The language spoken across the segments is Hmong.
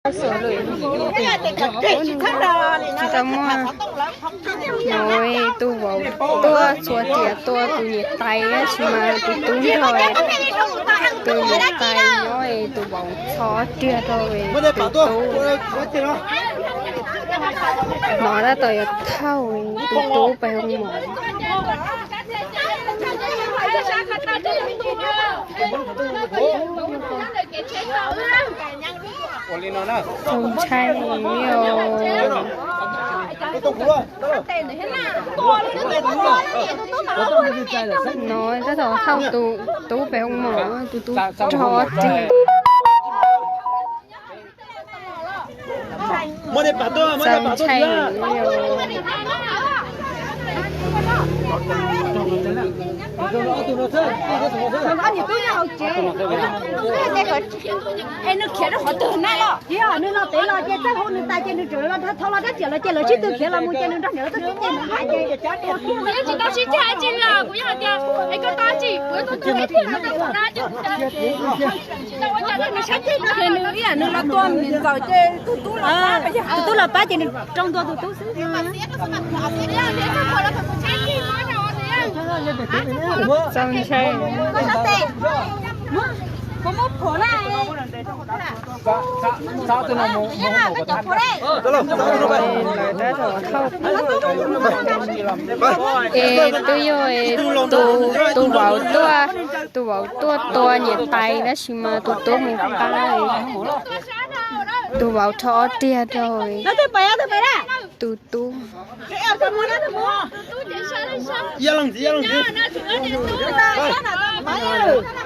Tsis tau muaj, no tus vauv tuaj txhua tiam tuaj tus niam tais tab sis mas tus tub nrog tus niam tais nyob, tus vauv txhob tiag rau tus tub. No tab tom yuav thauj tus tub pem hoo maum. Txaus ntshai li os. No tab tom thauj tus tub pem hoo maum, tus tub rog tiag. Txaus ntshai li os. Es nws khiav rau qhov twg na los? Yog nws los pem los ces txawj hu nws tas ces nws tseem los dhau los dab tsi los ces lawv sib tw khiav los mus ces nws nrog niam lawv tuaj sib ceg nws hais ces. Kuv yeej tsis tau sib ceg dab tsi li, kuv yeej hais tias es koj tau dab tsi, kuv yeej tuaj tuaj hais tias no ces kuv tsis tau ua cas, nws sab ceg no ces nws ib yam nws los tua niam ntxawm ces tus tub los pab, tus tub los pab ces nws rau ntua tus tub xwb. Txaus ntshai. Es twb yog tus, tus vauv tuaj, tus vauv tuaj tua niam tais tab sis mas tus tub mus pab, tus vauv rho ob riag rau tus tub.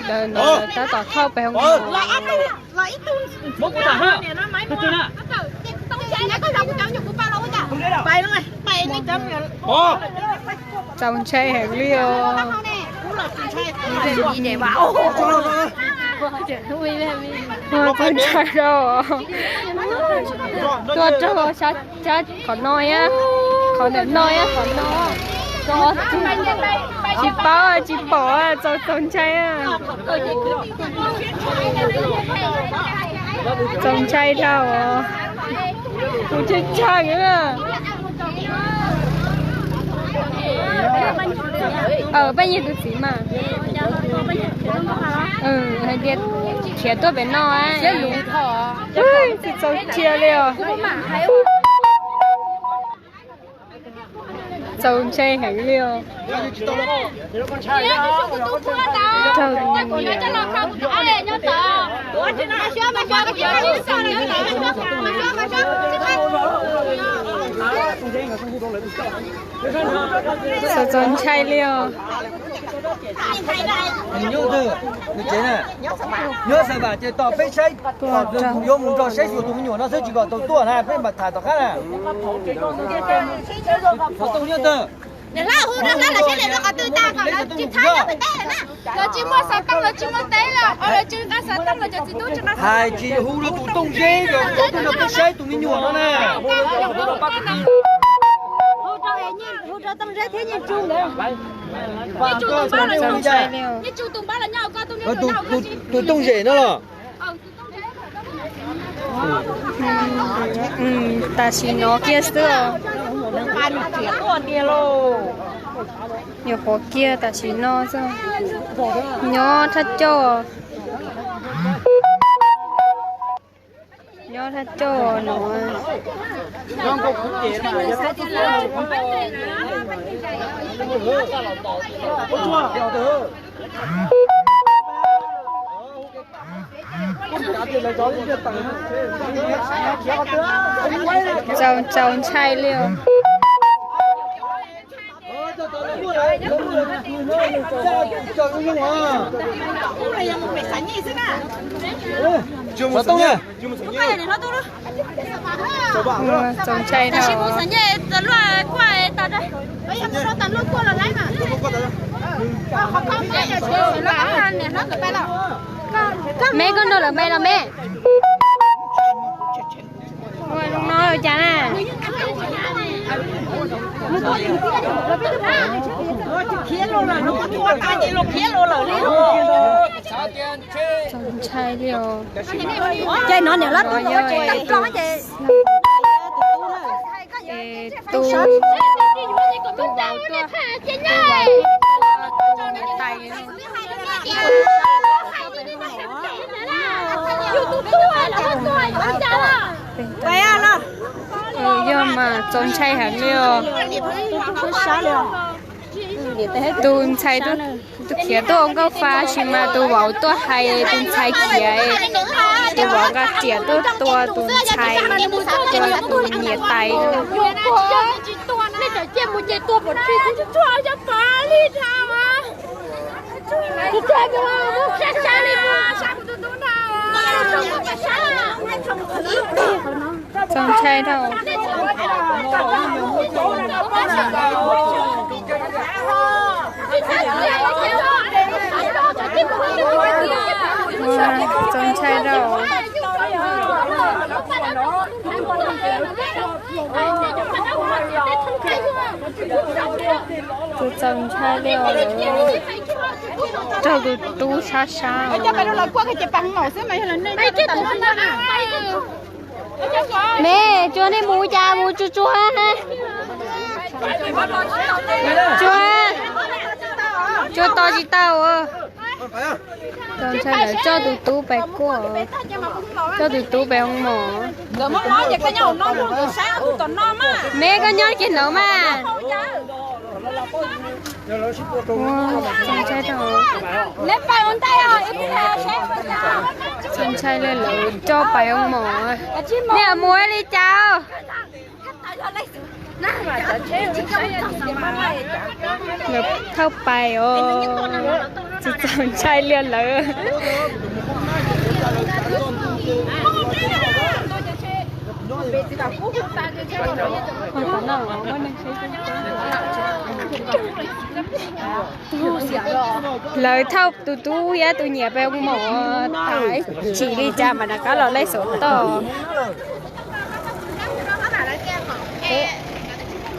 Lawv no tab tom thauj pem hoo maum. Txaus ntshai heev li os. Txaus ntshai rau, tuaj raug sab qhov no thiab, qhov ntawm no thiab qhov no, tsis paub tsis pom, txaus, txaus ntshai. Txaus ntshai dhau, kuv tshee tshee. Peb yog tus txiv mas, hais tias khiav tuaj pem no, txaus ntshai li os. Txaus ntshai heev li os. Txaus, txaus ntshai li os. Nyob Xav Vam ces tos peb saib, yuav mus nrog saib xyuas tus me nyuam no xwb tsis kom tau tuaj na, peb mam tham tom qab na. Xov tooj nyob twg? Hais tsis hu rau tus Tooj Zeb, tus Tooj no peb saib tus me nyuam no na. Hu rau Tooj Zeb thiab Nyiaj Tsu. Tus Tooj Zeb no los? Tam sim no kiag xwb os. Nyuam qhuav kiag tam sim no xwb. Nyob thaj coj. Nyob thaj coj no. Txaus, txaus ntshai li os. Xov tooj na. Txaus ntshai dhau. Me koj nrog lawv me los me. Ua zoo no cas na. Khiav los lawm, khiav los lawm li. Txaus ntshai li os. Ces no niam lab tub yog es tu, tu vauv tuaj, tu vauv tuaj tais. Yog mas txaus ntshai heev li os. Tus ntxhais khiav tuaj ua nkauj fa sis mas tus vauv tuaj hais tus ntxhais khiav, tus vauv nqa riam tuaj tua tus ntxhais, tua tus niam tais. Txaus ntshai dhau. Txaus ntshai dhau. Tus txaus ntshai li os, lawv raug tus tub sab sab. Me, tsuag nej mus cas mus tsuag tsuag, tsuag, tsuag to tsis tau. Txaus ntshai lawv coj tus tub pais kuaj, coj tus tub pais ua mos. Me koj nyob kiag ntawd mas. Txaus ntshai li lawv coj pais ua mos. Nej mus li cas? Lawv thauj pais os, tsis txaus ntshai li lawv. Lawv thauj tus tub thiab tus niam pais ua mos tas, tsis li cas mas rov qab los laij xov toj.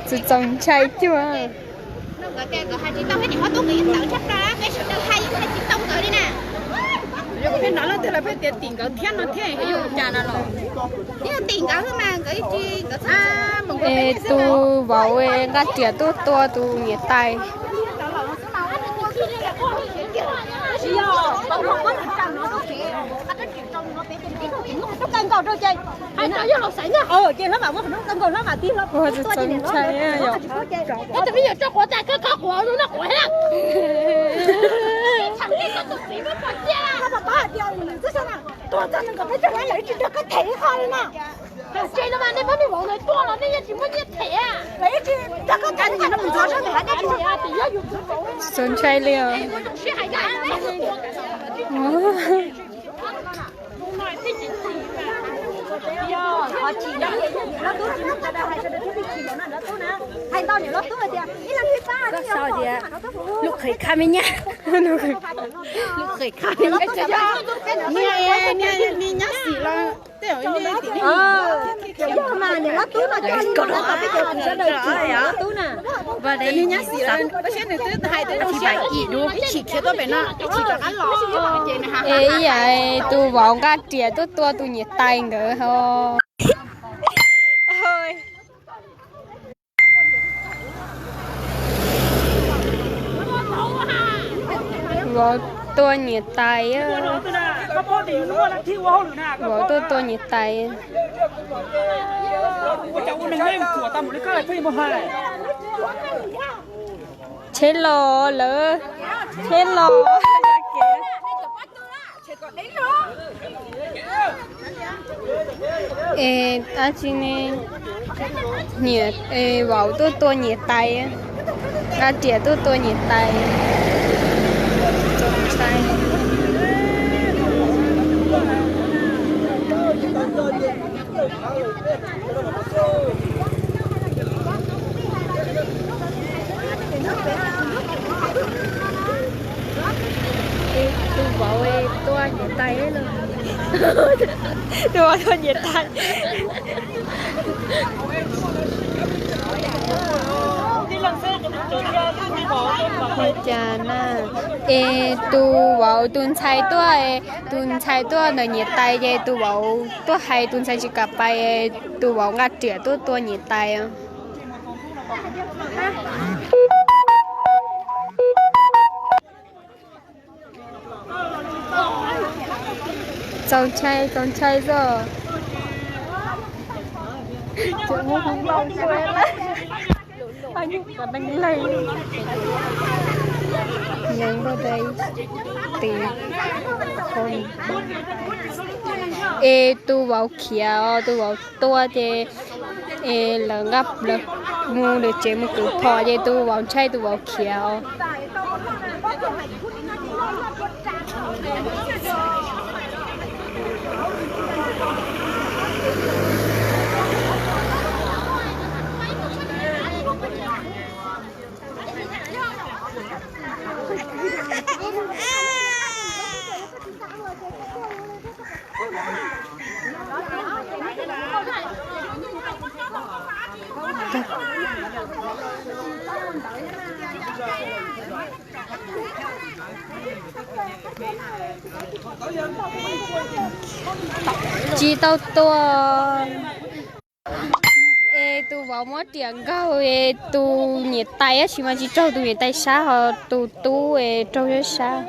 Tsis txaus ntshai cuag. Es tus vauv nqa riam tuaj tua tus niam tais. Ua tsis txaus ntshai yom. Tsis txaus ntshai li os. Lub qhov kha me nyab, lub qhov kha me nyab. Niag nyab xim los tej zaum mas niam lab tub no coj li no tab tom peb cov kwv sawv daws tsim niam lab tub na. Niag nyab xim los tab sis nws twb hais tias zoo siab ib chim khiav tuaj pem no ib chim rov qab los. Es ib yam tus vauv nqa riam tuaj tua tus niam tais nkawd ho. Vauv tua niam tais. Vauv tuaj tua niam tais. Tsheb los lawm, tsheb los. Es dab tsi ne? Niam, vauv tuaj tua niam tais, nqa riam tuaj tua niam tais. Tus vauv tuaj niam tais lawm. Tus vauv tuaj niam tais. Ua cas na, es tus vauv tus ntxhais tuaj, tus ntxhais tuaj ntawm niam tais ces tus vauv tuaj hais tus ntxhais tsis kam pais, tus vauv nqa riam tuaj tua niam tais. Txaus ntshai, txaus ntshai xwb. Es tus vauv khiav os, tus vauv tua ces es lawv nqa, lawv mus lawv tsev mus kwv phom ces tus vauv ntshai tus vauv khiav os. Tsis tau tua. Es tus vauv muab riam nkaug es tus niam tais tab sis mas tsis raug tus niam tais sab, ho tus tub es raug sab sab.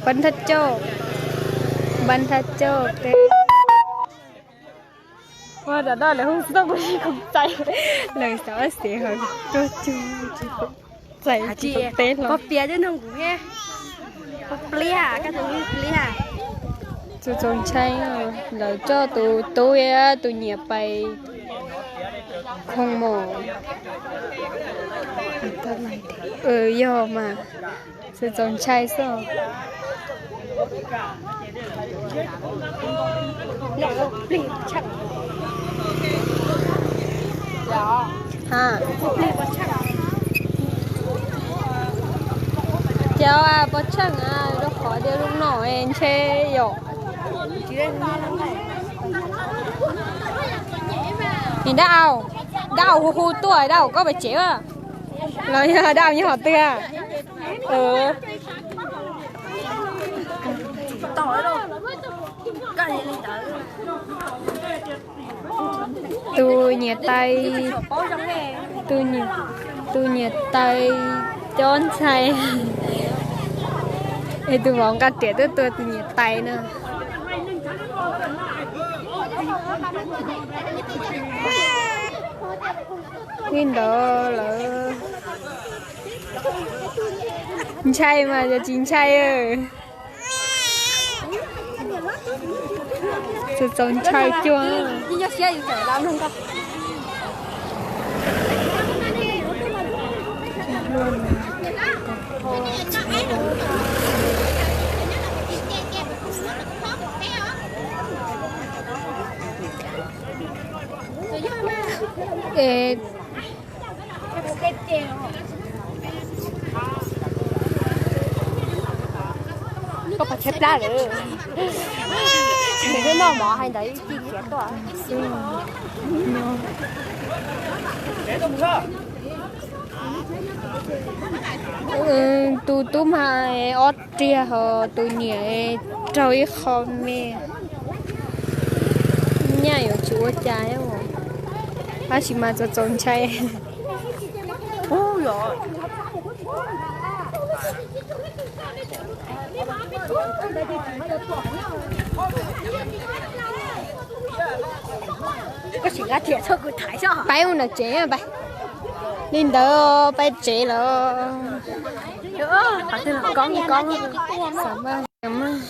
Npaj thaj coj, npaj thaj coj. Ua rau lawv hu xov tooj kuv tsis khoom txais, lawv xav xev hauv tuaj cuag tsis khoom txais tsis khoom teb hlo. Txaus txaus ntshai, lawv coj tus tub tus niam pais khoom mom. Yog mas, txaus ntshai xwb. Ces pov tsheej rau qhov tias lub no ntshe yom. Nim dab au, dab au hu hu tuaj, dab au koj pais tsev a. Los yog dab au nyob qhov twg? Tus niam tais, tus niam tais cov ntxhais, es tus vauv nqa riam tuaj tua tus niam tais na. Li ntawd lawm, ntshai mas yog tsis ntshai. Txaus ntshai cuag. Es koj pov tseg plab lawm. Nws twb noj mov hais ntawd ib chim khiav tuaj. Tus tub mas ob riag, ho tus niam raug ib qho me. Nyaj yuav tsis ua cas, tab sis mas txaus txaus ntshai. Peb mus nram tsev, li ntawd peb tsev lawm. Koob koob, xav mas.